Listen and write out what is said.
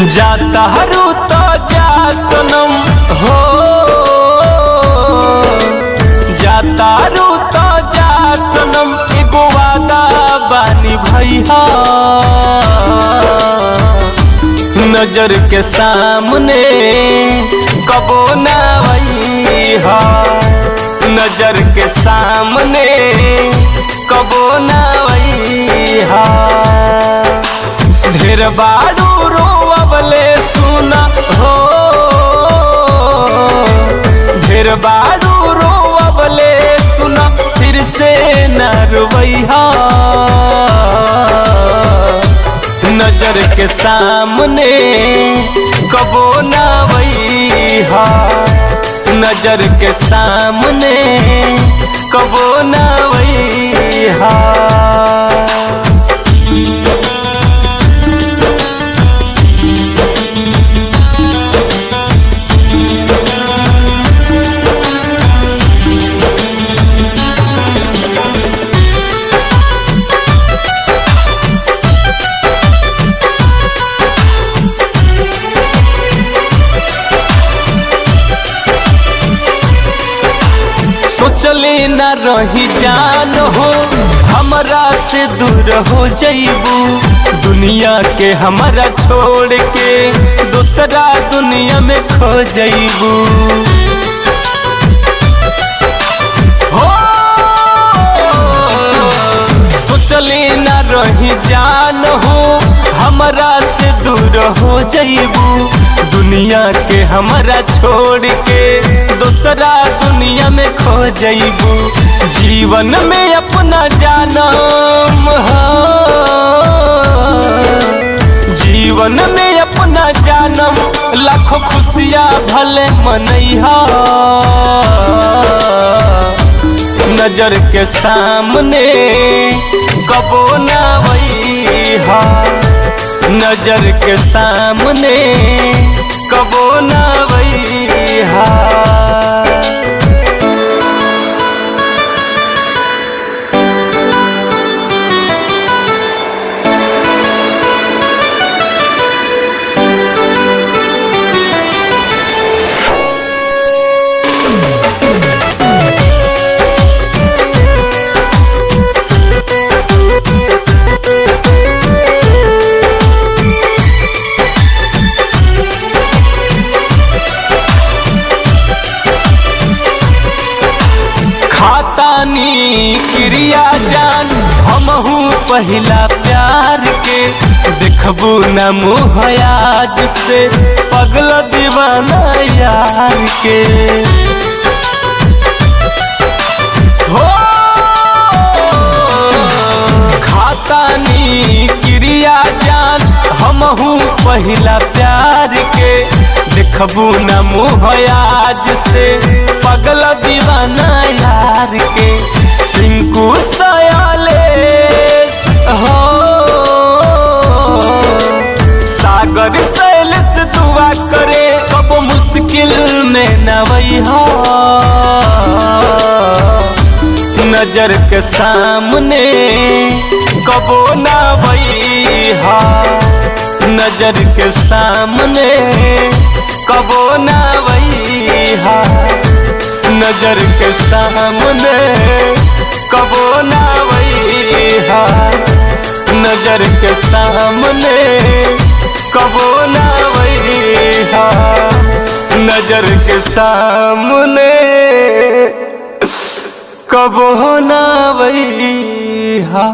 जाता हरू तो जा सनम हो, जाता रू तो जा सनम, एगो वादा बानी भैया। नजर के सामने कबो ना अइहा, नजर के सामने कबो ना अइहा। ढेर बारू रोवले सुना हो, ढेर बारू रोवले सुना, फिर से न रोवैहा। नजर के सामने कबो ना अइहा, नजर के सामने कबो ना अइहा। सोचले न रही जान हो हमरा से दूर हो जइबू, दुनिया के हमरा छोड़ के दूसरा दुनिया में खो जइबू। हो सोचले न रही जान हो हमरा से दूर हो जइबू, दुनिया के हमरा छोड़ के दूसरा दुनिया में खो जइबू। जीवन में अपना जानम हो, जीवन में अपना जानम, लाखों खुशियाँ भले मनैहा। नजर के सामने कबो ना अइहा, नजर के सामने कबो ना अइहा। खातानी क्रिया जान हमहू पहिला प्यार के, देखबू न मुँह आज से पगल दीवाना यार के। हो खातानी क्रिया जान हमहू पहिला प्यार के, देखबू न मुँह आज से पगल दीवाना यार के। टिंकू सयाले हो सागर सैलस दुआ करे, कब मुश्किल में न अइहा। नजर के सामने कबो ना अइहा, नजर के सामने कबो ना अइहा। नजर के सामने कबो ना अइहा, नजर के सामने कबो ना अइहा। नजर के सामने कबो ना अइहा।